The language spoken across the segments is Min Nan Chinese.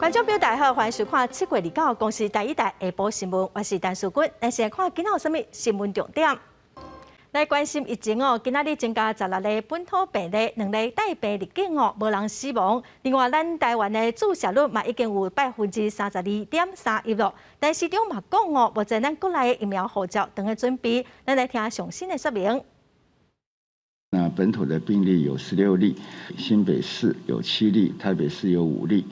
觀眾朋友大家好，歡迎收看7月29公視第一台下晡新聞，我是陳淑君。咱先來看今仔有啥物新聞重點。來關心疫情哦，今仔日增加16例本土病例，2例帶病入境哦，無人死亡。另外，咱台灣的注射率嘛已經有32.31%咯。但市長嘛講哦，目前咱國內的疫苗護照正咧準備。咱來聽上新的說明。那本土的病例有16例，新北市有7例，台北市有5例，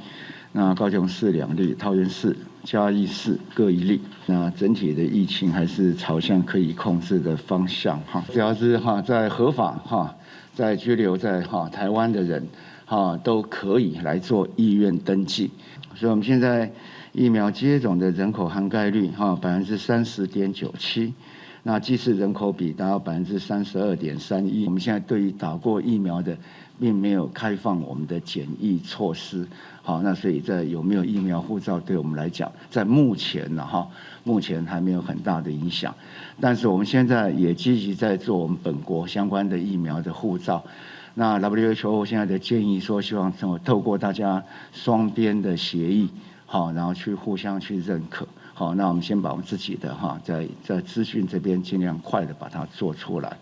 那高雄市2例，桃園市、嘉義市各1例。那整體的疫情還是朝向可以控制的方向哈。只要是哈在合法哈在居留在哈台灣的人哈都可以來做意願登記。所以我們現在疫苗接種的人口涵蓋率哈30.97%。那劑次人口比達到32.31%。我們現在對於打過疫苗的，並沒有開放我們的檢疫措施。好，那所以在有沒有疫苗護照，對我們來講，在目前呢，哈，目前還沒有很大的影響。但是我們現在也積極在做我們本國相關的疫苗的護照。那 WHO 現在的建議說，希望透過大家雙邊的協議，好，然後去互相去認可。好，那我們先把我們自己的哈，在資訊這邊盡量快的把它做出來。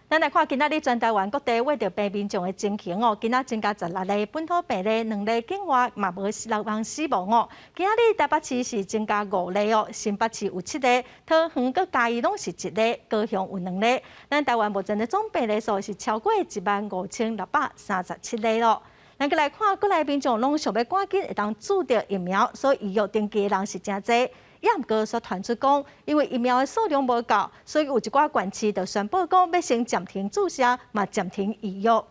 咱來看今仔日全台灣各地穢著病民眾的情形哦，今仔增加16例本土病例，2例境外嘛無六人死亡哦。今仔日台北市是增加5例哦，新北市有7例，桃園佮嘉義攏是1例，高雄有2例。咱台灣目前的總病例數是超過15,637例咯。咱閣來看，國內民眾攏想欲趕緊會當注著疫苗，所以預約登記的人是誠濟。也毋過煞傳出講，因為疫苗的數量無夠，所以有一寡縣市就宣布講欲先暫停注射，嘛暫停預約。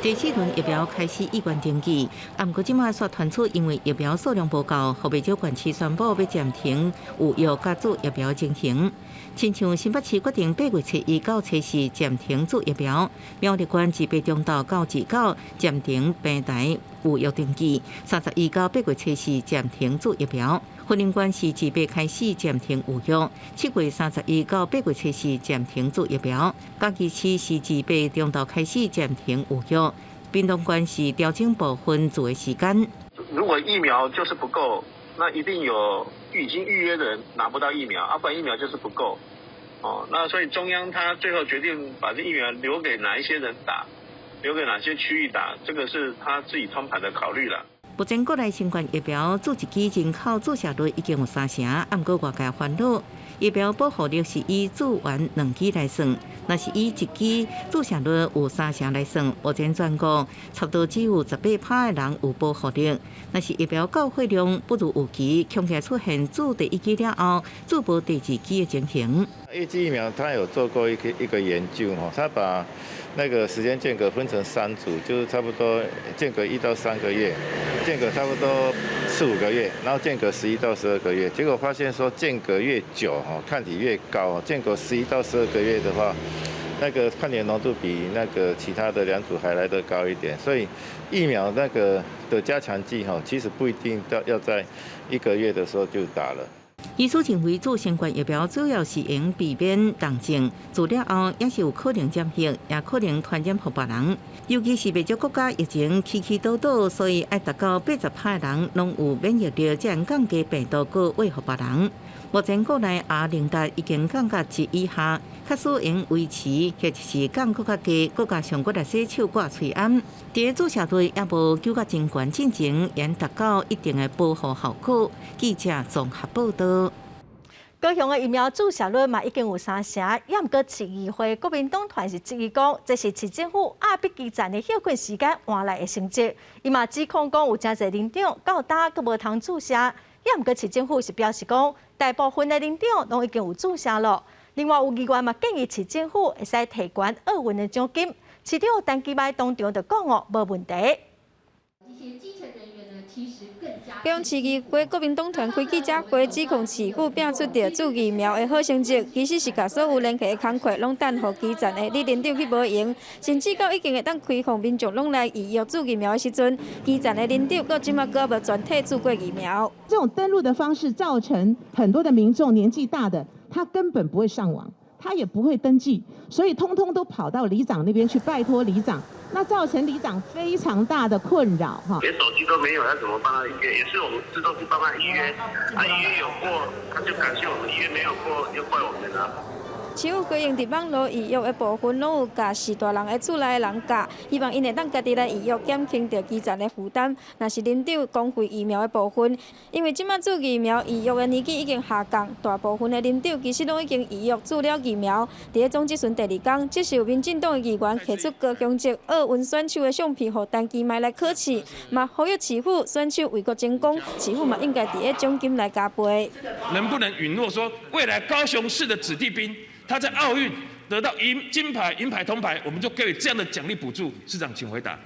第四輪疫苗開始意願登記，啊，毋過這馬煞傳出因為疫苗數量無夠，予袂少縣市宣布欲暫停預約佮注疫苗情形。親像新北市決定8月初1到初四暫停注疫苗，苗栗縣自八中晝到29暫停平台預約登記，31到8月初四暫停注疫苗。雲林縣是自八開始暫停預約，7月31到8月初四暫停注疫苗。嘉義市是自八中晝開始暫停預約，屏東縣是調整部分注的時間。如果疫苗就是不夠，那一定有已經預約的人拿不到疫苗，啊，不然疫苗就是不夠。哦，那所以中央他最後決定把這疫苗留給哪一些人打，留給哪些區域打，這個是他自己通盤的考慮啦。目前國內新冠疫苗注一劑人口注射率已經有30%，啊，毋過外界煩惱，疫苗保護力是以注完兩劑來算，若是以一劑注射率有30%來算，目前全國差不多只有18%的人有保護力。若是疫苗到貨量不如預期，恐驚出現注第一劑了後注無第二劑的情形。一劑疫苗，他有做過一個研究，吼，他把那個時間間隔分成三組，就是差不多間隔1到3個月，間隔差不多四五個月，然後間隔11到12個月，結果發現說間隔越久，吼，抗體越高。間隔11到12個月的話，那個抗體濃度比那個其他的兩組還來得高一點。所以疫苗那個的加強劑，吼，其實不一定要在1個月的時候就打了。醫師認為，注新冠疫苗主要是用避免重症，注了後也是有可能染疫，也可能傳染予別人。尤其是袂少國家疫情起起倒倒，所以愛達到80%的人攏有免疫力，才能降低病毒閣餵予別人。目前國內 R 零值已經降到1以下，確實會維持或者是降閣較低，閣加上閣來洗手掛喙罨，佇注射率猶無糾甲真懸進前，會達到一定的保護效果。記者綜合報道。高雄的疫苗注射率嘛已經有30%，也毋過市議會國民黨團是質疑講，這是市政府壓迫基層的歇睏時間換來的成績。伊嘛指控講有誠濟里長到今閣無通注射，也毋過市政府是表示講，大部分的里長攏已經有注射了。另外有議員嘛建議市政府會使提懸奧運的獎金，市長陳其邁當場就講哦，無問題。高雄市議會國民黨團開記者會，指控市府拚出著注疫苗的好成績，其實是共所有聯繫的工課攏等予基層的里鄰長去無閒，甚至到已經會當開放民眾攏來預約注疫苗的時陣，基層的里長閣這馬閣無全體注過疫苗。這種登錄的方式造成很多的民眾年紀大的，他根本不會上網，他也不會登記，所以通通都跑到里長那邊去拜託里長。那造成里長非常大的困擾哈。連手機都沒有，他怎麼幫他預約？也是我們自動去幫他預約，啊預約有過，他就感謝我們；預約沒有過，就怪我們啦。市府規定佇網路預約的部分，攏有共序大人的厝內的人教，希望𪜶會當家己來預約，減輕著基層的負擔。若是林長公費疫苗的部分，因為這擺注疫苗預約的年紀已經下降，大部分的林長其實攏已經預約注了疫苗。佇咧總質詢第二工，這是有民進黨的議員提出高雄籍奧運選手的相片，予陳其邁來考試，嘛呼籲市府選手為國爭光，市府嘛應該佇咧獎金來加倍。能不能允諾說，未來高雄市的子弟兵，他在奧運得到銀金牌、銀牌、銅牌，我們就給予這樣的獎勵補助。市長，請回答。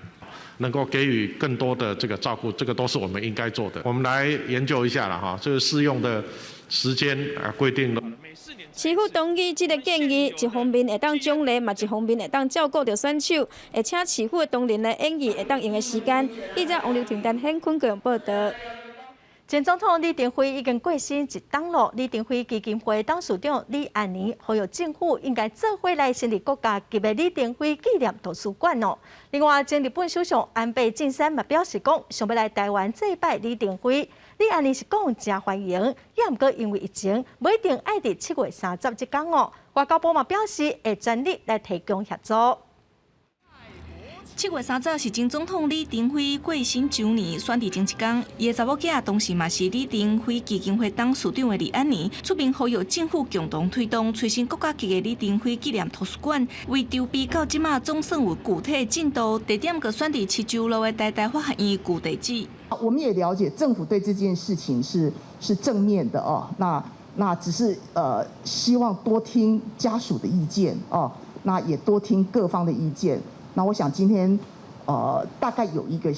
能夠給予更多的這個照顧，這個都是我們應該做的。我們來研究一下啦，哈，這個適用的時間啊規定。市府同意這個建議，一方面會當獎勵，嘛一方面會當照顧著選手，會請市府的同仁來研議會當用的時間。記者王劉婷、陳顯坤報道。前總統李登輝已經過身一冬囉。李登輝基金會董事長李安年呼籲政府應該做伙來成立國家級的李登輝紀念圖書館哦。另外，前日本首相安倍晉三嘛表示講，想欲來台灣祭拜李登輝。李安年是講誠歡迎，也毋過因為疫情，無一定愛佇7月30這工哦。外交部嘛表示會全力來提供協助。7月30是前總統李登輝過身週年，選佇前一工，伊的查某囝同時嘛是李登輝基金會董事長的李安年出面呼籲政府共同推動催生國家級的李登輝紀念圖書館，為籌備到這馬總算有具體進度，地點閣選佇市州路的台大法學院舊地址。我們也了解政府對這件事情是正面的哦，那只是希望多聽家屬的意見哦，那也多聽各方的意見。那我想今天，大概有一個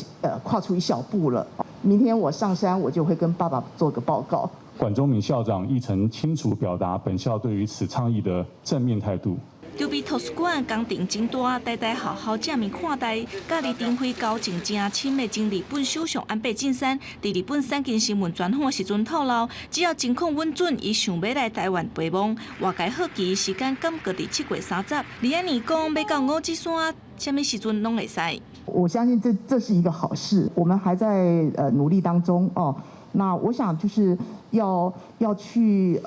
跨出一小步了。明天我上山，我就會跟爸爸做個報告。管中閔校長亦曾清楚表達本校對於此倡議的正面態度。籌備圖書館工程真大，台大學校正面看待。佮李登輝交情誠深的前日本首相安倍晉三，佇日本產經新聞專訪的時陣透露，只要情況允准，伊想欲來台灣陪望。外界好奇時間敢閣佇7月30。李安年講，欲到五指山，啥物時陣攏會使。我相信這是一個好事，我們還在努力當中哦。那我想就是要去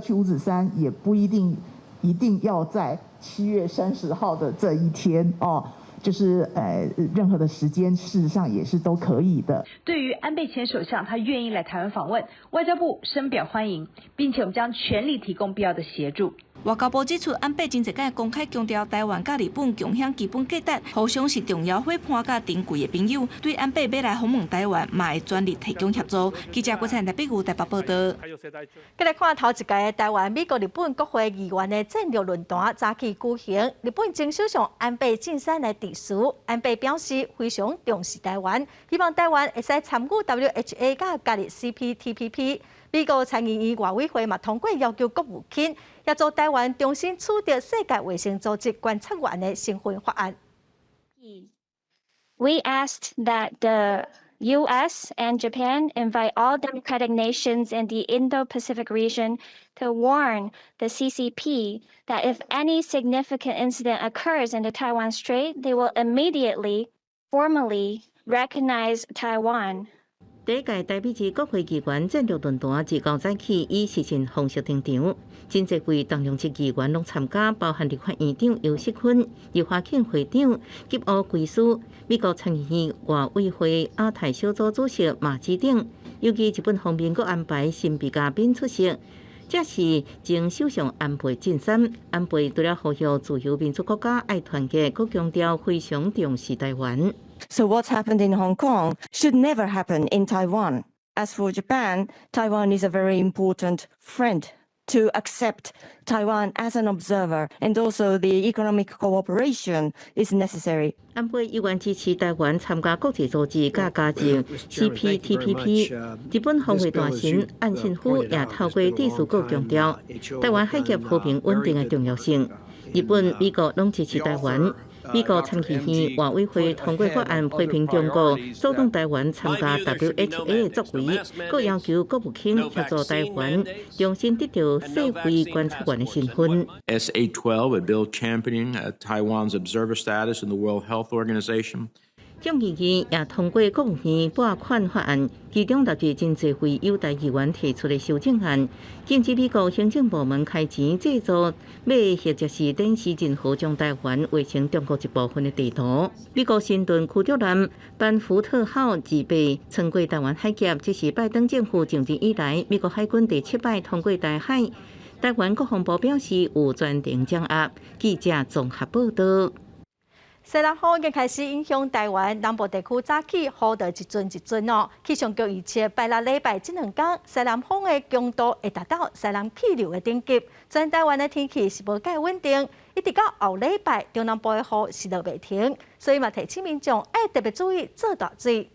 五指山，也不一定一定要在7月30號的這一天哦，就是任何的時間，事實上也是都可以的。對於安倍前首相，他願意來台灣訪問，外交部深表歡迎，並且我們將全力提供必要的協助。外交部指出，安倍真濟擺公開強調，台灣佮日本共享基本價值，互相是重要夥伴佮珍貴的朋友。對安倍欲來訪問台灣，嘛會全力提供協助。記者郭彩台北台北報道。繼來看頭一屆台灣、美國、日本國會議員的戰略論壇早起舉行，日本前首相安倍晉三來致辭。安倍表示非常重視台灣，希望台灣會使參與 WHA 佮加入 CPTPP。美國參議院外委會嘛通過要求國務卿協助台灣重新取得世界衛生組織觀察員的身份法案。 We asked that the U.S. and Japan invite all democratic nations in the Indo-Pacific region to warn the CCP that if any significant incident occurs in the Taiwan Strait, they will immediately, formally recognize Taiwan. 第一屆台美日國會議員戰略論壇自九早起以視訊方式登場，真濟位重量級議員攏參加，包含立法院長游錫堃、立華慶會長及烏圭司、美國參議院外委會亞太小組主席馬基等，尤其日本方面閣安排神秘嘉賓出席。這是前首相安倍晉三。安倍除了呼籲自由民主國家愛團結，閣強調非常重視台灣。 So what's happened in Hong Kong should never happen in Taiwan. As for Japan, Taiwan is a very important friend to accept Taiwan as an observer, and also the economic cooperation is necessary. 安倍猶原支持台灣參加國際組織，佮加入 CPTPP。日本防衛大臣岸信夫也透過致辭閣強調，台灣海峽和平穩定的重要性。日本、美國攏支持台灣。美國參議院外委會通過法案批評中國阻擋臺灣參加 WHO 的作為，閣要求國務卿協助臺灣重新得到世衛觀察員的身份。 S812, a bill championing Taiwan's observer status in the World Health Organization. 眾議院也通過國務院撥款法案，其中列入真濟位友台議員提出的修正案，禁止美國行政部門開錢製作買或者是展示任何將臺灣畫成中國一部分的地圖。美國神盾驅逐艦班福特號二八穿過臺灣海峽，這是拜登政府上任以來美國海軍第七擺通過台海。臺灣國防部表示有全程掌握。記者綜合報道。西南風已經開始影響臺灣南部地區，早起雨就一陣一陣哦。氣象局預測拜六禮拜這兩天，西南風的強度會達到西南氣流的等級。全臺灣的天氣是無蓋穩定，一直到後禮拜，中南部的雨是落袂停，所以嘛提醒民眾愛特別注意做大水。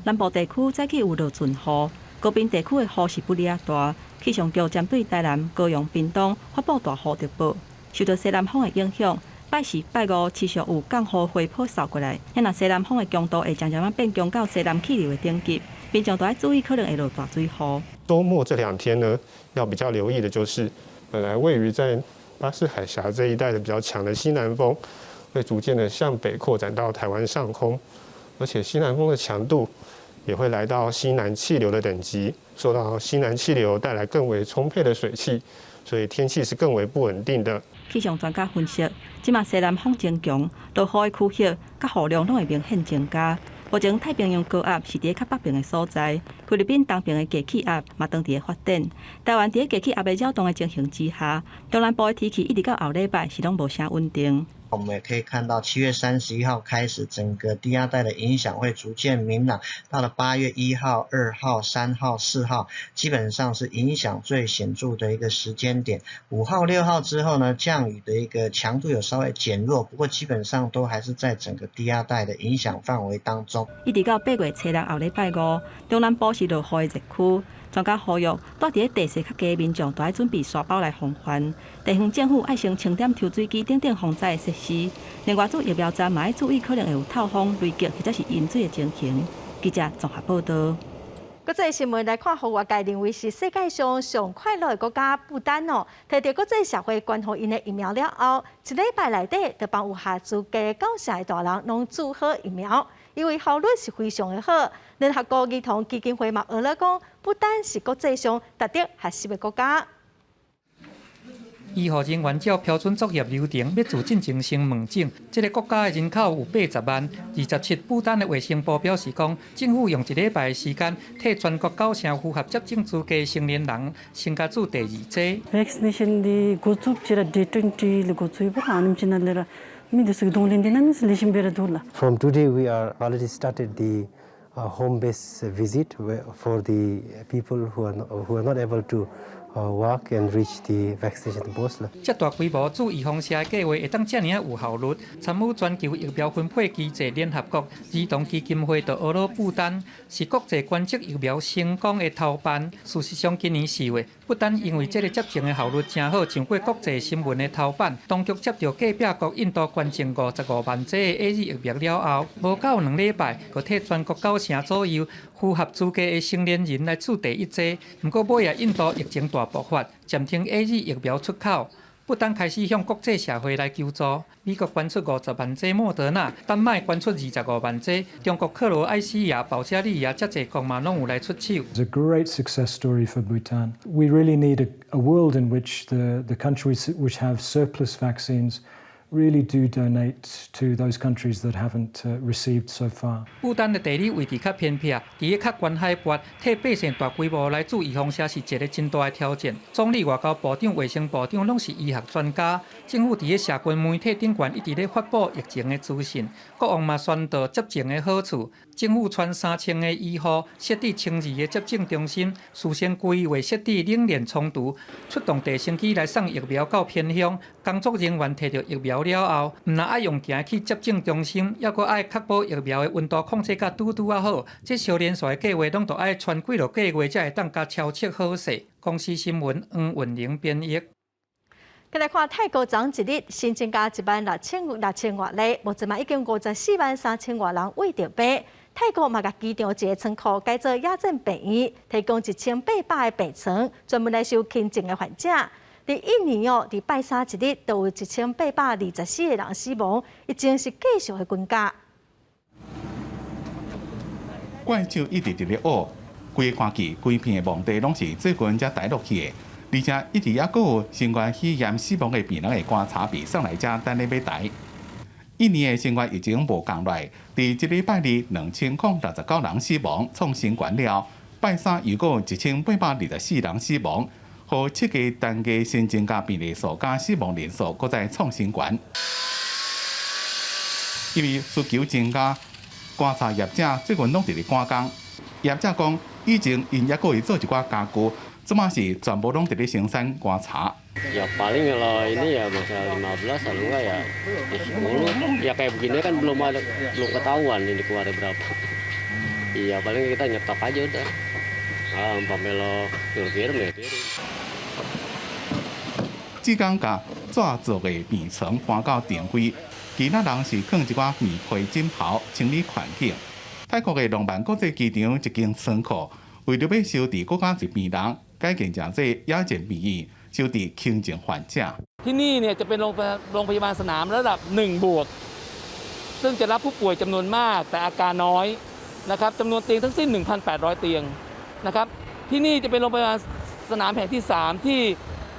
南部地區早起有落陣雨，高屏地區的雨是不哩大。氣象局針對台南、高雄、屏東發布大雨特報，受到西南風的影響。拜四、拜五持續有降雨回波掃過來，若西南風的強度會漸漸仔變強到西南氣流的等級，民眾都愛注意可能會落大水雨。週末這兩天呢，要比較留意的就是，本來位於在巴士海峽這一帶的比較強的西南風，會逐漸的向北擴展到台灣上空，而且西南風的強度也會來到西南氣流的等級，受到西南氣流帶來更為充沛的水汽，所以天氣是更為不穩定的。氣象專家分析，這馬西南風增強，落雨的區域佮雨量攏會明顯增加。目前太平洋高壓是佇較北邊的所在，菲律賓東邊的低氣壓嘛當佇咧發展。臺灣佇咧低氣壓的擾動的情形之下，中南部的天氣一直到後禮拜是攏無啥穩定。我們也可以看到，7月31號開始，整個低壓帶的影響會逐漸明朗。到了8月1號、2號、3號、4號，基本上是影響最顯著的一個時間點。5號、6號之後呢，降雨的一個強度有稍微減弱，不過基本上都還是在整個低壓帶的影響範圍當中。一直到8月初六後禮拜五，中南部是落雨的熱區。專家呼籲，住佇咧地勢較低的民眾，都愛準備沙包來防範。地方政府愛先清點抽水機等等防災的設施。另外，注疫苗站嘛愛注意，可能會有透風、雷擊或者是淹水的情形。記者綜合報道。國際新聞來看，予外界認為是世界上上快樂的國家不丹哦，提著國際社會捐予𪜶的疫苗了後，一禮拜內底就幫有合資格九成的大人攏注好疫苗，因為效率是非常的好。聯合國兒童基金會嘛，學了講，不丹是國際上值得學習的國家。醫護人員照標準作業流程，欲自進前先問診。這个國家的人口有80萬。27，不丹的衛生部表示講，政府用一禮拜的時間，替全國九成符合接種資格的成年人先共注第二劑。 Vaccination di gozup chira D20 le gozup ba anim china lera mi de sug donglin din na lishim bera dula. From today we are already started the home based visit for the people who are not able to walk and reach the vaccination post. 這大規模注預防射的計劃會當遮爾仔有效率，參與全球疫苗分配機制聯合國兒童基金會就呵咾不丹是國際捐贈疫苗成功的頭班。事實上，今年4月，不丹因為這个接種的效率誠好，上過國際新聞的頭版。當局接著隔壁國印度捐贈55萬劑的 AZ 疫苗了後，無夠2禮拜，就替全國九成左右符合資格的成年人來注第一劑。毋過尾仔印度疫情大爆發，暫停 AZ 疫苗出口。不丹開始向國際社會來求助，美國捐出50萬劑莫德納，丹麥捐出25萬劑，中國、克羅埃西亞、保加利亞遮濟國嘛攏有來出手。 It's a great success story for Bhutan. We really need a world in which the countries which have surplus vaccines really do donate to those countries that haven't received so far. 不丹的地理位置較偏僻，佇咧較懸海拔，替百姓大規模來注預防射是一个真大的挑戰。總理、外交部長、衛生部長攏是醫學專家，政府佇咧社群媒體頂懸一直咧發布疫情的資訊，國王嘛宣導接種的好處。政府派3000个醫護設置1200個接種中心，事先規劃設置冷鏈倉儲，出動直升機來送疫苗到偏鄉。工作人員提著疫苗了後，毋但愛用行去接種中心，猶閣愛確保疫苗的溫度控制甲拄拄仔好。這小連續的計劃攏著愛傳幾落個月才會當共超測好勢。公視新聞黃雲玲編譯。來看泰國昨一日新增加1萬6千外例，目前嘛已經54萬3千外人染著病。泰國嘛共機場一个倉庫改做野戰病院，提供1800个病床，專門來收輕症的患者。佇印尼哦，佇拜三一日就有1824個人死亡，疫情是繼續的增加。怪獸一直佇咧挖，規个看去，規片的墓地攏是最近才抬落去的，而且一直猶閣有新冠肺炎死亡的病人的棺柴被送來遮等咧欲抬。印尼的新冠疫情無降落來，佇這禮拜二2069人死亡，創新懸了。拜三又閣有1824人死亡，予七日單日新增加病例數佮死亡人數閣再創新懸。因為需求增加，棺柴業者最近攏佇咧趕工。業者講，以前𪜶猶閣會做一寡家具，這馬是全部攏佇咧生產棺柴。 Ya paling kalau ini ya masalah 15 atau enggak ya 10. Ya kayak begini kan belum ada, belum ketahuan ini keluarnya berapa. Iya, paling kita nyetok aja udah. Ah, umpamanya lo kirim ya kirim. 這工共紙做的病床搬到定位，其他人是囥一寡棉被枕頭清理環境。泰國的廊曼國際機場一間倉庫，為著欲收治閣較濟病人，改建成做野戰病院，收治輕症患者。 ที่นี่เนี่ยจะเป็นโรงพยาบาลสนามระดับ1บวกซึ่งจะรับผู้ป่วยจำนวนมากแต่อาการน้อยนะครับจำนวนเตียงทั้งสิ้น 1,800 เตียงนะครับที่นี่จะเป็นโรงพยาบาลสนามแห่งที่ 3 ที่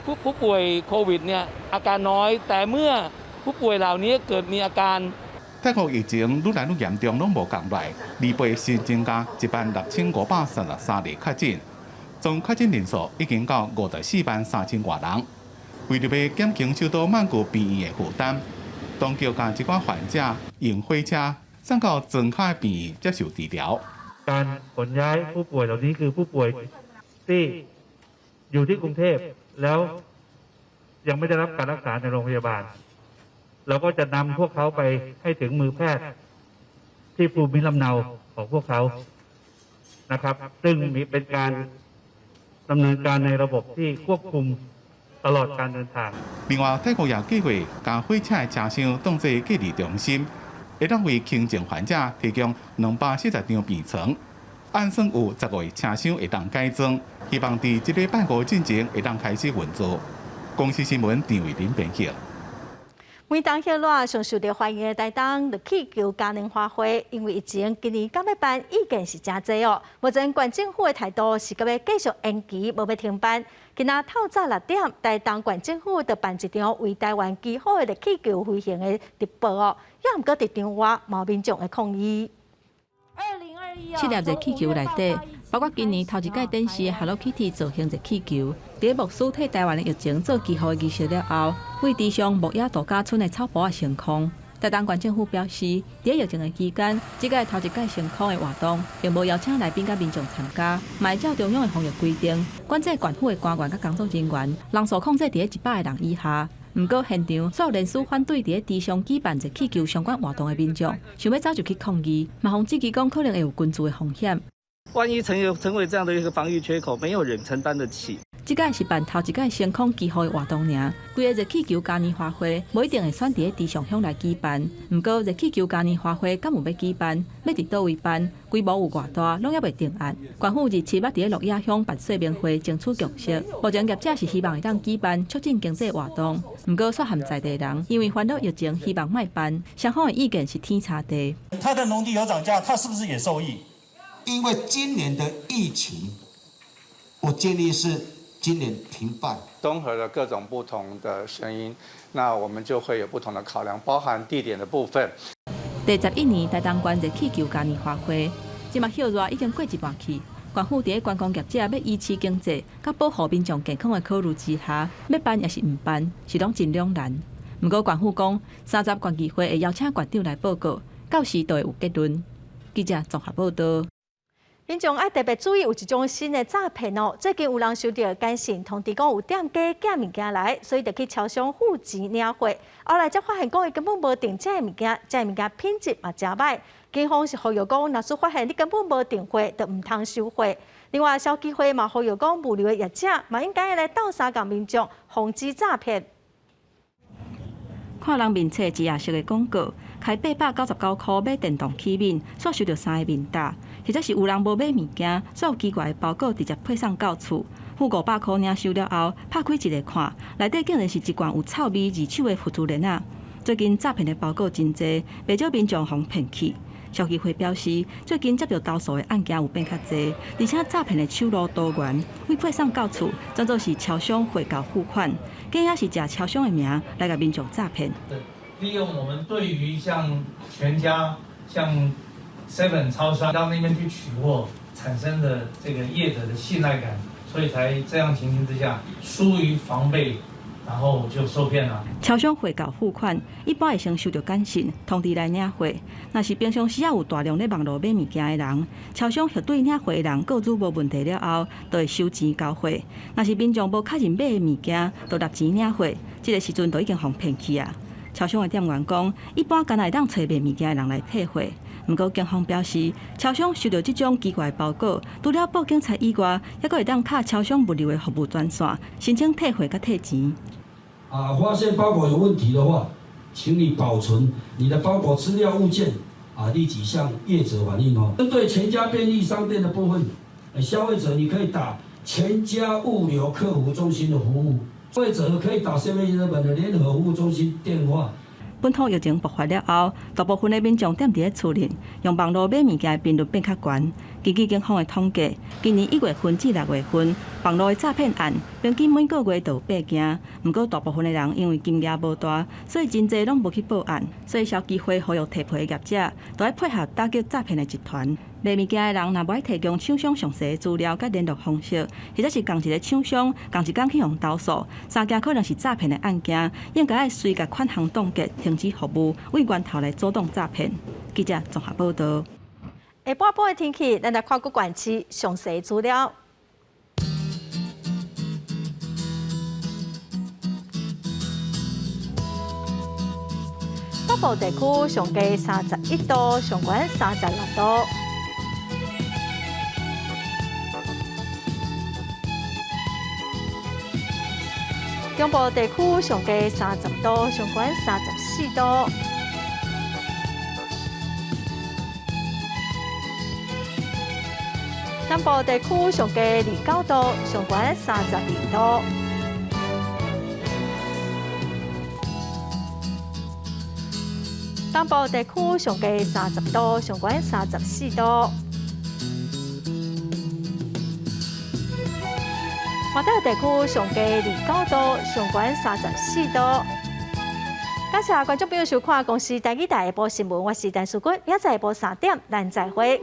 ผู้ป่วยโควิดเนี่ยอาการน้อย แต่เมื่อผู้ป่วยเหล่านี้เกิดมีอาการ 泰國疫情愈來愈嚴重，攏無降來。禮拜新增加16,533例確診，總確診人數已經到54萬3千外人。為著欲減輕首都曼谷病院的負擔，當局共這寡患者用火車送到莊跤病院接受治療。 การขนย้ายผู้ป่วยเหล่านี้คือผู้ป่วยที่อยู่ที่กรุงเทพแล้วยังไม่ได้รับการรักษาในโรงพยาบาล เราก็จะนำพวกเขาไปให้ถึงมือแพทย์ที่ภูมิลำเนาของพวกเขานะครับ ซึ่งมีเป็นการดำเนินการในระบบที่ควบคุมตลอดการเดินทาง 另外，泰國也計劃共火車的車廂當做隔離中心，會當為輕症患者提供240張病床，按算有15個車廂會當改裝，希望佇這禮拜五進前會當開始運作。公視新聞陳慧琳編輯。每當歇熱上受著歡迎的台東熱氣球嘉年華會，因為疫情今年敢欲辦，意見是誠濟哦。目前縣政府的態度是閣欲繼續延期，無欲停辦。今仔透早6點，台東縣政府就辦一場為台灣祈福的熱氣球飛行的直播哦，猶毋過佇場外嘛有民眾的抗議。七粒熱氣球內底，包括今年頭一屆展示 Hello Kitty 造型熱氣球。佇牧師替台灣的疫情做祈福的儀式了後，對池上牧野度假村的草埔仔升空。台東縣政府表示，佇疫情的期間，這屆頭一屆升空的活動，並無邀請來賓佮民眾參加，嘛會照中央的防疫規定，管制縣府的官員佮工作人員，人數控制佇100個人以下。毋過現場所有連續反對佇池上舉辦熱氣球相關活動的民眾，想欲走入去抗議，嘛予質疑講可能會有群聚的風險。萬一成為這樣的一個防疫缺口，沒有人承擔得起。這屆是辦頭一屆升空祈福的活動爾，規个熱氣球嘉年華會無一定會選佇池上鄉來舉辦。毋過熱氣球嘉年華會敢有欲舉辦，欲佇佗位辦，規模有偌大，攏猶未定案。縣府27捌佇鹿野鄉辦說明會，爭取共識。目前業者是希望會當舉辦，促進經濟活動。毋過煞含在地人，因為煩惱疫情，希望莫辦。雙方的意見是天差地。他的農地有漲價，他是不是也受益？因為今年的疫情，我建議是今年停辦。綜合了各種不同的聲音，那我們就會有不同的考量，包含地點的部分。第11年台東縣熱氣球嘉年華會，這馬歇熱已經過一半去。縣府佇觀光業者欲維持經濟，佮保護民眾健康的考慮之下，欲辦抑是毋辦，是攏真兩難。毋過縣府講，30縣議會會邀請縣長來報告，到時就會有結論。記者綜合報道。民眾愛特別注意，有一種新的詐騙哦。最近有人收著簡訊通知講有店家寄物件來，所以就去超商付錢領貨。後來才發現講伊根本無訂這个物件，這个物件品質嘛誠䆀。警方是呼籲講，若是發現你根本無訂貨，就毋通收貨。另外，消基會嘛呼籲講，物流的業者嘛應該來鬥相共民眾，防止詐騙。看人面冊膣仔色的廣告，開899箍買電動器皿，煞收著三个面罩，或者是有人無買物件，煞有奇怪的包裹直接配送到厝，付500箍領收了後，拍開一个看，內底竟然是一罐有臭味二手的佛珠鏈仔。最近詐騙的包裹真濟，袂少民眾予騙去。消基會表示，最近接著投訴的案件有變較濟，而且詐騙的手路多元，為配送到厝，轉做是超商匯購付款，更也是藉超商的名來共民眾詐騙。利用我們對於像全家、像 Seven 超商到那邊去取貨，產生的這個業者的信賴感，所以才這樣情形之下，疏於防備。然後就受騙啦。超商匯購付款，一般會先收著簡訊通知來領貨。若是平常時仔有大量咧網路買物件的人，超商核對領貨的人個資無問題了後，就會收錢交貨。若是民眾無確認買的物件，就納錢領貨，這个時陣就已經予騙去啊。超商的店員講，一般干焦會當揣賣物件的人來退貨。毋過警方表示，超商收著這種奇怪的包裹，除了報警察以外，猶閣會當敲超商物流的服務專線申請退貨佮退錢。啊，發現包裹有問題的話，請你保存你的包裹資料物件，啊，立即向業者反映哦。針對全家便利商店的部分，消費者你可以打全家物流客服中心的服務，消費者可以打7-Eleven的聯合服務中心電話。本土疫情爆發了後，大部分的民眾踮佇咧厝內，用網路買物件的頻率變較懸。根據警方的統計，今年1月份至6月份，網路的詐騙案平均每個月都有八件。毋過大部分的人因為金額無大，所以真濟攏無去報案。所以消基會呼籲提皮的業者，都愛配合打擊詐騙的集團。賣物件的人若無愛提供廠商詳細的資料佮聯絡方式，或者是仝一个廠商仝一工去予投訴，三件可能是詐騙的案件，應該愛隨共款項凍結，停止服務，為源頭來阻擋詐騙。記者綜合報導。下半晡的天氣，咱來看各縣市詳細資料。北部地區上低31度，上懸36度。中部地區上低30度，上懸34度。南部地區上低29度，上懸32度。東部地區上低30度，上懸34度。外島地區上低29度，上懸34度。感謝觀眾朋友收看公視台語台下晡新聞，我是陳淑君，明仔載下晡3點，咱再會。